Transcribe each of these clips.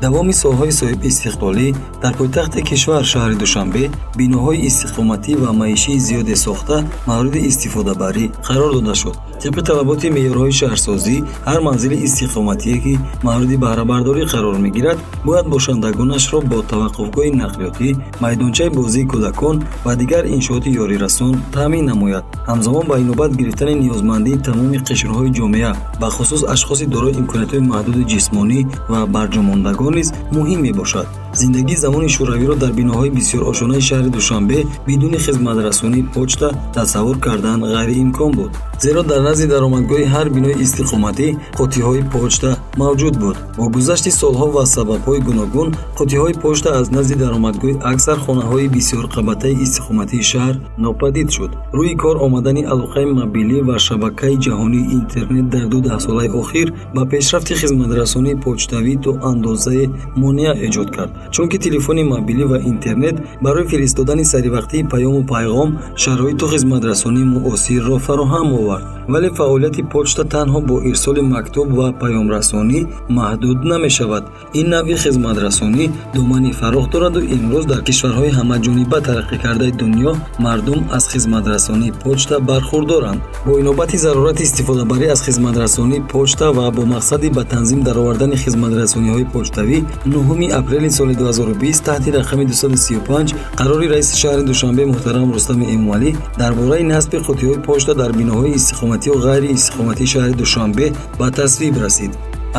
Давоми солҳои соҳибистиқлолӣ дар пойтахти кишвар шаҳри Душанбе биноҳои истиқоматӣ ва маишии зиёде сохта мавриди истифодабарӣ қарор дода шуд. Тибқи талаботи меъёрҳои шаҳрсозӣ, ҳар манзили истиқоматие ки мавриди баҳрабардорӣ қарор мегирад, бояд бошандагонашро бо таваққуфгоҳи нақлиётӣ, майдончаи бозии кӯдакон ва дигар иншооти ёрирасон таъмин намояд. Ҳамзамон ба инобат гирифтани ниёзмандии тамоми қишрҳои ҷомеа, бахусус ашхоси дорои имкониятҳои маҳдуди ҷисмонӣ ва барҷомондагон низ муҳим мебошад. Зиндагии замони шӯравиро дар биноҳои бисёрошонаи шаҳри Душанбе бидуни хизматрасонии почта тасаввур кардан ғайриимкон буд, зеро дар назди даромадгоҳи ҳар бинои истиқоматӣ қуттиҳои почта мавҷуд буд. Бо гузашти солҳо ва сабабҳои гуногун, қуттиҳои почта аз назди даромадгоҳи аксар хонаҳои бисёрқабатаи истиқоматии шаҳр нопадид шуд. Рӯи кор омадани алоқаи мобилӣ ва шабакаи ҷаҳонии интернет дар ду даҳсолаи охир ба пешрафти хизматрасонии почтавӣ то андозае монеа эҷод кард, чунки телефони мобилӣ ва интернет барои фиристодани саривақтии паёму пайғом шароиту хизматрасонии муосирро фароҳам овард. Вале фаъолияти почта танҳо бо ирсоли мактуб ва паёмрасонӣ маҳдуд намешавад. Ин навъи хизматрасонӣ домани фарох дораду имрӯз дар кишварҳои ҳамаҷониба тараққӣ кардаи дунё мардум аз хизматрасонии почта бархурдоранд. Бо инобати зарурати истифодабарӣ аз хизматрасонии почта ва бо мақсади ба танзим даровардани хизматрасониҳои почтавӣ, 9 апрели соли 2020 таҳти рақами 235 қарори раиси шаҳри Душанбе муҳтарам Рустами Эмомалӣ дар бораи насби қуттиҳои почта дар биноҳои истиқоматию ғайриистиқоматии шаҳри Душанбе ба тасвиб расид.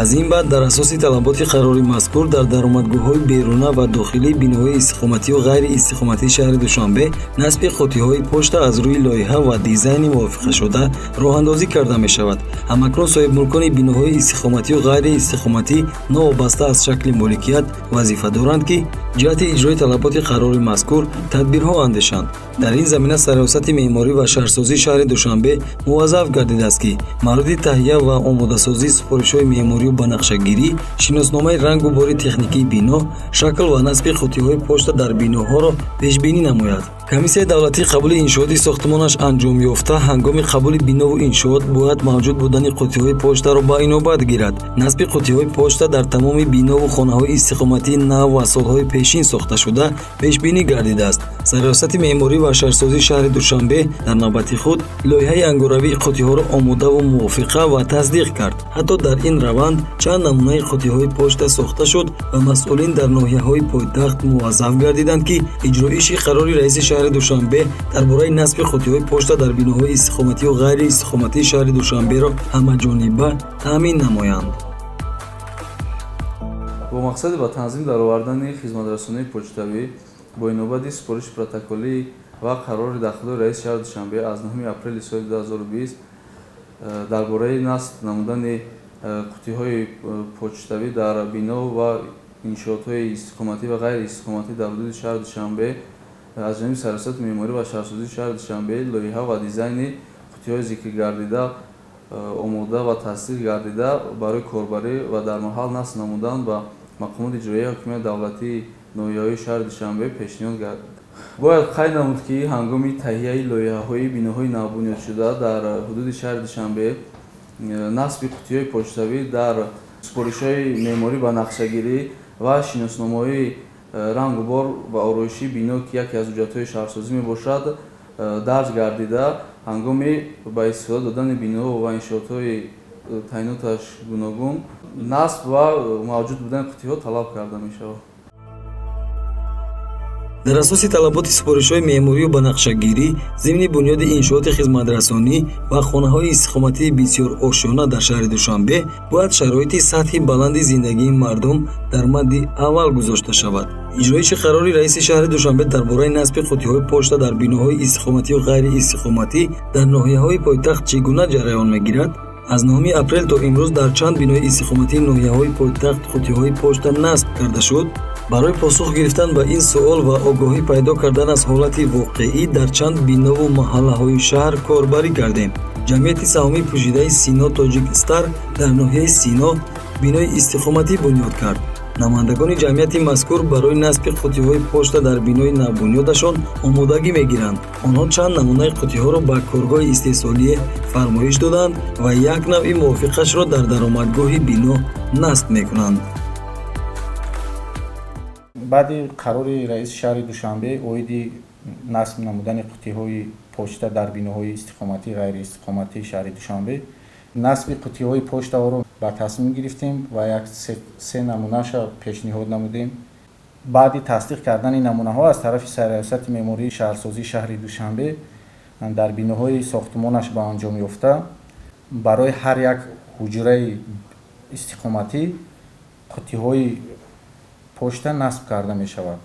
Аз ин баъд дар асоси талаботи қарори мазкур дар даромадгоҳҳои беруна ва дохилии биноҳои истиқоматию ғайриистиқоматии шаҳри Душанбе насби қуттиҳои почта аз рӯи лоиҳа ва дизайни мувофиқашуда роҳандозӣ карда мешавад. Ҳамакнун соҳибмулкони биноҳои истиқоматию ғайриистиқоматӣ новобаста аз шакли моликият вазифа доранд, ки ҷиҳати иҷрои талаботи қарори мазкур тадбирҳо андешанд. Дар ин замина Сарраёсати меъморӣ ва шаҳрсозии шаҳри Душанбе муваззаф гардидааст, ки мавриди таҳия ва омодасозии супоришҳои меъморию банақшагирӣ, шиносномаи рангу бори техникии бино, шакл ва насби қуттиҳои почта дар биноҳоро пешбинӣ намояд. Комиссияи давлатии қабули иншооти сохтмонаш анҷом ёфта, ҳангоми қабули бинову иншоот бояд мавҷуд будани қуттиҳои почтаро ба инобат гирад. Насби қуттиҳои почта дар тамоми бинову хонаҳои истиқоматии нав ва солҳои пешин сохташуда пешбинӣ гардидааст. Сарраёсати меъморӣ ва шаҳрсозии шаҳри Душанбе дар навбати худ лоиҳаи ангоравии қуттиҳоро омодаву мувофиқа ва тасдиқ кард. Ҳатто дар ин раванд чанд намунаи қуттиҳои почта сохта шуд ва масъулин дар ноҳияҳои пойтахт муваззаф гардиданд, ки иҷроиши қарори раиси шаҳри Душанбе дар бораи насби қуттиҳои почта дар биноҳои истиқоматию ғайриистиқоматии шаҳри Душанберо ҳамаҷониба таъмин намоянд. Бо мақсади ба танзим даровардани хизматрасонии почтавӣ бо инобати супориши протоколӣ ва қарори дахлдори раиси шаҳри Душанбе аз 9 апрели соли 2020 дар бораи насб намудани қуттиҳои почтавӣ дар бино ва иншоотҳои истиқоматӣ ва ғайриистиқоматӣ дар ҳудуди шаҳри Душанбе аз ҷониби Сарраёсати меъморӣ ва шаҳрсозии шаҳри Душанбе лоиҳа ва дизайни қуттиҳои зикргардида омода ва тасдиқ гардида барои корбарӣ ва дар маҳал насб намудан ба мақомоти иҷроияи ҳокимияти давлатии ноҳияҳои шаҳри Душанбе пешниҳод гардид. Бояд қайд намуд, ки ҳангоми таҳияи лоиҳаҳои биноҳои навбунёдшуда дар ҳудуди шаҳри Душанбе насби қуттиҳои почтавӣ дар супоришҳои меъморӣ ба нақшагирӣ ва шиносномаҳои рангубор ва ороишии бино, ки яке аз ҳуҷҷатҳои шаҳрсозӣ мебошад, дарҷ гардида ҳангоми ба истифода додани бино ва иншоотҳои таъиноташ гуногун насб ва мавҷуд будани қуттиҳо талаб карда мешавад. Дар асоси талаботи супоришҳои меъморию банақшагирӣ, зимни бунёди иншооти хизматрасонӣ ва хонаҳои истиқоматии бисёрошёна дар шаҳри Душанбе бояд шароити сатҳи баланди зиндагии мардум дар мадди аввал гузошта шавад. Иҷроиши қарори раиси шаҳри Душанбе дар бораи насби қуттиҳои почта дар биноҳои истиқоматию ғайриистиқоматӣ дар ноҳияҳои пойтахт чӣ гуна ҷараён мегирад? Аз 9 апрел то имрӯз дар чанд бинои истиқоматии ноҳияҳои пойтахт қуттиҳои почта насб карда шуд? Барои посух гирифтан ба ин суол ва огоҳӣ пайдо кардан аз ҳолати воқеӣ дар чанд бинову маҳаллаҳои шаҳр корбарӣ кардем. Ҷамъияти саҳомии пӯшидаи Сино Тоҷик Стар дар ноҳияи Сино бинои истиқоматӣ бунёд кард. Намояндагони ҷамъияти мазкур барои насби қуттиҳои почта дар бинои навбунёдашон омодагӣ мегиранд. Онҳо чанд намунаи қуттиҳоро ба коргоҳи истеҳсолие фармоиш доданд ва як навъи мувофиқашро дар даромадгоҳи бино насб мекунанд. Баъди қарори раиси шаҳри Душанбе оиди насб намудани қуттиҳои почта дар биноҳои истиқоматӣ ғайриистиқоматии шаҳри Душанбе насби қуттиҳои почтаҳоро ба тасмим гирифтем ва як се намунаша пешниҳод намудем. Баъди тасдиқ кардани намунаҳо аз тарафи Сарраёсати меъмории шаҳрсозии шаҳри Душанбе дар биноҳои сохтмонаш ба анҷом ёфта барои ҳар як ҳуҷраи истиқоматӣ қуттиҳои почта насб карда мешавад.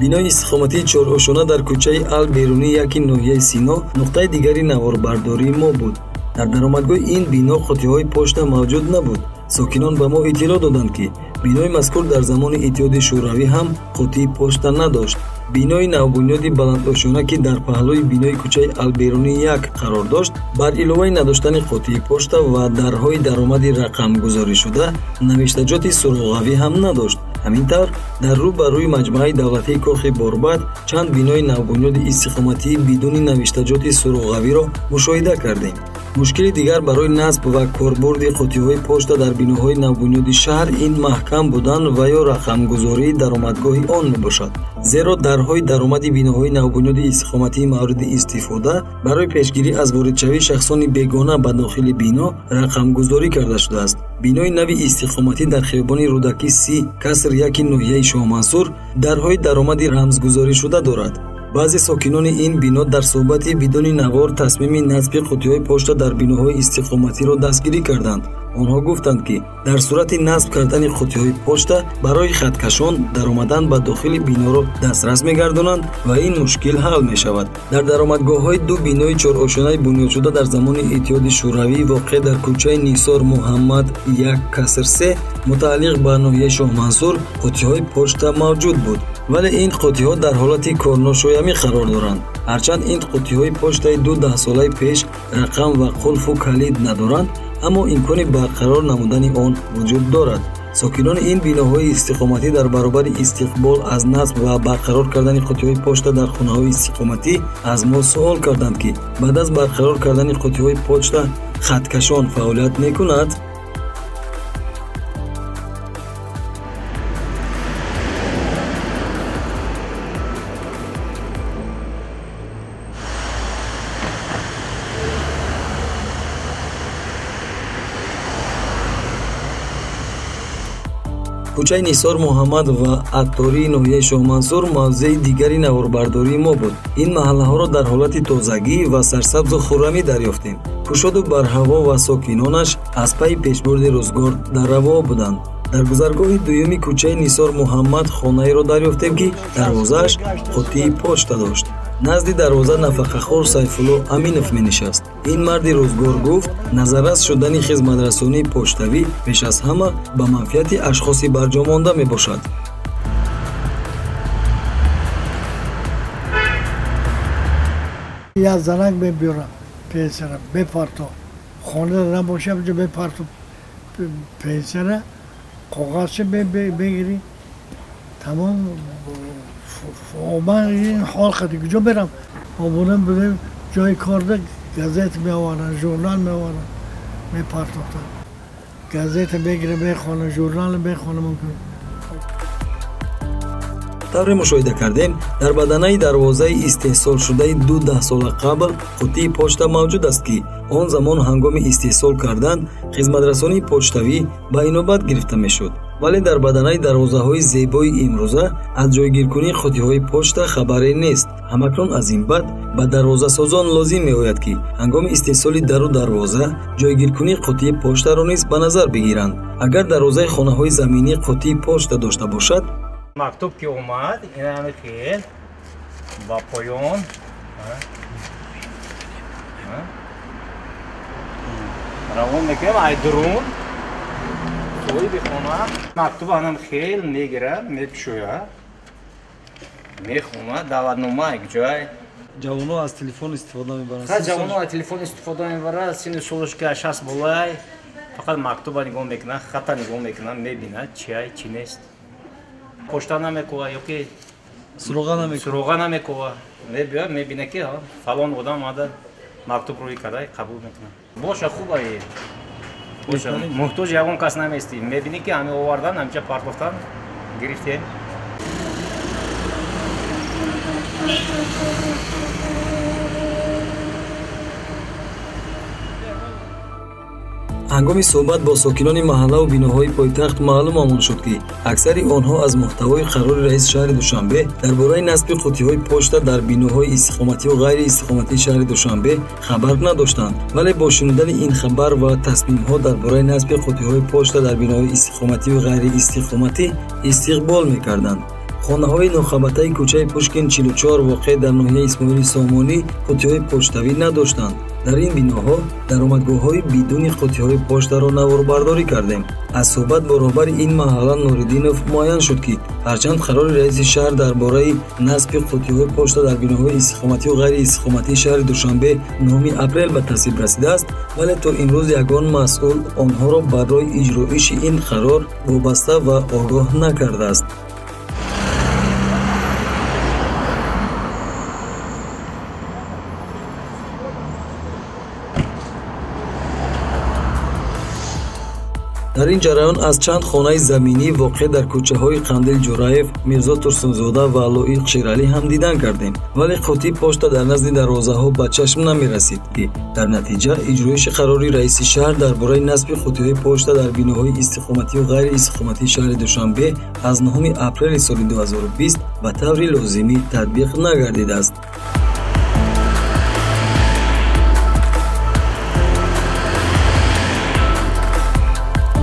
Бинои истиқоматии чорошона дар кӯчаи Ал-Берунӣ яки ноҳияи Сино нуқтаи дигари наворбардории мо буд. Дар даромадгоҳи ин бино қуттиҳои почта мавҷуд набуд. Сокинон ба мо иттилоъ доданд, ки бинои мазкур дар замони Иттиҳоди Шӯравӣ ҳам қуттии почта надошт. Бинои навбунёди баландошёна, ки дар паҳлӯи бинои кӯчаи Алберунӣ 1 қарор дошт, бар иловаи надоштани қуттии почта ва дарҳои даромади рақамгузоришуда навиштаҷоти суроғавӣ ҳам надошт. Ҳамин тавр, дар рӯ ба рӯи маҷмӯаи давлатии Кохи Борбад чанд бинои навбунёди истиқоматӣ бидуни навиштаҷоти суроғавиро мушоҳида кардем. Мушкили дигар барои насб ва корбурди қуттиҳои почта дар биноҳои навбунёди шаҳр ин маҳкам будан ва ё рақамгузории даромадгоҳи он мебошад. Зеро дарҳои даромади биноҳои навбунёди истиқоматии мавриди истифода барои пешгирӣ аз воридшавии шахсони бегона ба дохили бино рақамгузорӣ карда шудааст. Бинои нави истиқоматӣ дар хиёбони Рӯдакӣ Си каср 1 ноҳияи Шоҳмансур дарҳои даромади рамзгузоришуда дорад. Баъзе сокинони ин бино дар суҳбати бидуни навор тасмими насби қуттиҳои почта дар биноҳои истиқоматиро дастгирӣ карданд. Онҳо гуфтанд, ки дар сурати насб кардани қуттиҳои почта барои хаткашон даромадан ба дохили биноро дастрас мегардонанд ва ин мушкил ҳал мешавад. Дар даромадгоҳҳои ду бинои чорошонаи бунёдшуда дар замони Иттиҳоди Шӯравӣ воқеъ дар кӯчаи Нисор Муҳаммад 1 каср 3 мутааллиқ ба ноҳияи Шоҳмансур қуттиҳои почта мавҷуд буд, вале ин қуттиҳо дар ҳолати корношоямӣ қарор доранд. Ҳарчанд ин қуттиҳои почтаи ду даҳсолаи пеш рақам ва қулфу калид надоранд, аммо имкони барқарор намудани он вуҷуд дорад. Сокинони ин биноҳои истиқоматӣ дар баробари истиқбол аз насб ва барқарор кардани қуттиҳои почта дар хонаҳои истиқоматӣ аз мо суол карданд, ки баъд аз барқарор кардани қуттиҳои почта хаткашон фаъолият мекунад? Кӯчаи Нисор Муҳаммад ва Аттории ноҳияи Шоҳмансур мавзеи дигари наворбардории мо буд. Ин маҳаллаҳоро дар ҳолати тозагӣ ва сарсабзу хуррамӣ дарёфтем. Кушоду барҳаво ва сокинонаш аз пайи пешбурди рӯзгор дар раво буданд. Дар гузаргоҳи дуюми кӯчаи Нисор Муҳаммад хонаеро дарёфтем, ки дарвозааш қуттии почта дошт. Назди дарвоза нафақахӯр Сайфулло Аминов менишаст. Ин марди рӯзгор гуфт, назаррас шудани хизматрасонии почтавӣ пеш аз ҳама ба манфиати ашхоси барҷомонда мебошад. Як занак мебиёрам пенсияра, бепарто. Хонада набошам, ҷо бепарто пенсияра, коғазча бегирӣ. Тамом. Ман ин ҳол қади куҷо мерам? Обуна будем, ҷои корда газета меоваранд, журнал меоваранд, мепартохтанд. Газета мегирам, мехонам, журнал мехонам мумкин. Тавре мушоҳида кардем, дар баданаи дарвозаи истеҳсолшудаи ду даҳсола қабл қуттии почта мавҷуд аст, ки он замон ҳангоми истеҳсол кардан хизматрасонии почтавӣ ба инобат гирифта мешуд. Вале дар баданаи дарвозаҳои зебои имрӯза аз ҷойгиркунии қуттиҳои почта хабаре нест. Ҳамакнун аз ин баъд ба дарвозасозон лозим меояд, ки ҳангоми истеҳсоли дару дарвоза ҷойгиркунии қуттии почтаро низ ба назар бигиранд. Агар дарвозаи хонаҳои заминӣ қуттии почта дошта бошад, мактуб ки омад, ин хел ба поён равон мекунем, ай дурун соҳиби хона мактуб анам хел мегирад, мекушояд, мехонад, даъватнома ҷой. Ҷавоно аз телефон истифода мебаранд. Ҷавоно аз телефон истифода мебаранд, синну солаш ки 60 болай, фақат мактуба нигоҳ мекунад, хата нигоҳ мекунад, мебинад чиай чи нест. Почта намекува ёки суроға намекува. Мебиёд, мебина ки фалон одам омада мактуб рӯй карда, қабул мекунад. Боша, хуб ай. Муҳтоҷ ягон кас наместӣ. Мебинӣ ки ҳами овардан, ҳамҷа партофтан, гирифтем. Ҳангоми суҳбат бо сокинони маҳаллаву биноҳои пойтахт маълум омон шуд, ки аксари онҳо аз муҳтавои қарори раиси шаҳри Душанбе дар бораи насби қуттиҳои почта дар биноҳои истиқомативу ғайриистиқоматии шаҳри Душанбе хабар надоштанд. Вале бо шунидани ин хабар ва тасмимҳо дар бораи насби қуттиҳои почта дар биноҳои истиқомативу ғайриистиқоматӣ истиқбол мекарданд. Хонаҳои нохабатаи кӯчаи Пушкин 44 воқеъ дар ноҳияи Исмоили Сомонӣ қуттиҳои почтавӣ надоштанд. Дар ин биноҳо даромадгоҳҳои бидуни қуттиҳои поштаро наворбардорӣ кардем. Аз суҳбат бо роҳбари ин маҳалла Нуриддинов муайян шуд, ки ҳарчанд қарори раиси шаҳр дар бораи насби қуттиҳои пошта дар биноҳои истиқомативу ғайриистиқоматии шаҳри Душанбе 9 апрел ба тасвиб расидааст, вале то имрӯз ягон масъул онҳоро барои иҷроиши ин қарор вобаста ва огоҳ накардааст. Дар ин ҷараён аз чанд хонаи заминӣ воқеъ дар кӯчаҳои Қандил Ҷураев, Мирзо Турсунзода ва Лоиқ Шералӣ ҳам дидан кардем, вале қуттии пошта дар назди дарвозаҳо ба чашм намерасид, ки дар натиҷа иҷроиши қарори раиси шаҳр дар бораи насби қуттиҳои пошта дар биноҳои истиқомативу ғайриистиқоматии шаҳри Душанбе аз 9 апрели соли 2020 ба таври лозимӣ татбиқ нагардидааст.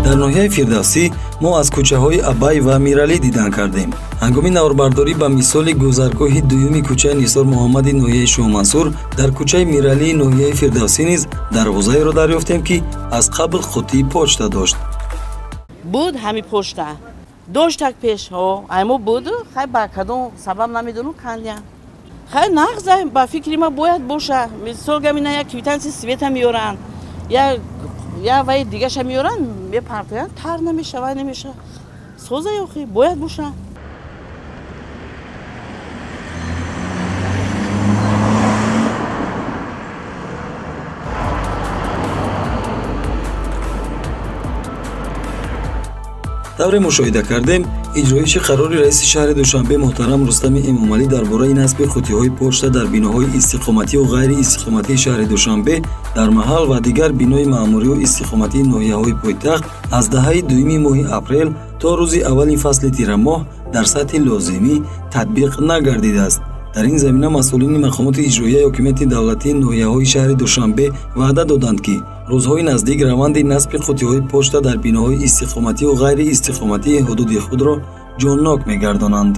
Дар ноҳияи Фирдавсӣ мо аз кӯчаҳои Абай ва Миралӣ дидан кардем. Ҳангоми наворбардорӣ ба мисоли гузаргоҳи дуюми кӯчаи Нисор Муҳаммади ноҳияи Шоҳмансур дар кӯчаи Миралии ноҳияи Фирдавсӣ низ дарвозаеро дарёфтем, ки аз қабл қуттии почта дошт. Буд ҳами почта. Доштак пешҳо, аймо буд, хай ба кадом сабаб намедонам кандиям. Хай нағза, ба фикри ма бояд боша. Мисол гамина як квитанси света меёранд, я вай дигаша меёранд, мепартоянд, тар намеша, вай намеша. Соза ёхи, бояд боша. Тавре мушоҳида кардем, иҷроиши қарори раиси шаҳри Душанбе муҳтарам Рустами Эмомалӣ дар бораи насби қуттиҳои пошта дар биноҳои истиқомативу ғайриистиқоматии шаҳри Душанбе дар маҳал ва дигар бинои маъмурию истиқоматии ноҳияҳои пойтахт аз даҳаи дуюми моҳи апрел то рӯзи аввали фасли тирамоҳ дар сатҳи лозимӣ татбиқ нагардидааст. Дар ин замина масъулини мақомоти иҷроияи ҳокимияти давлатии ноҳияҳои шаҳри Душанбе ваъда доданд, ки рӯзҳои наздик раванди насби қуттиҳои пошта дар биноҳои истиқомативу ғайриистиқоматии ҳудуди худро ҷоннок мегардонанд.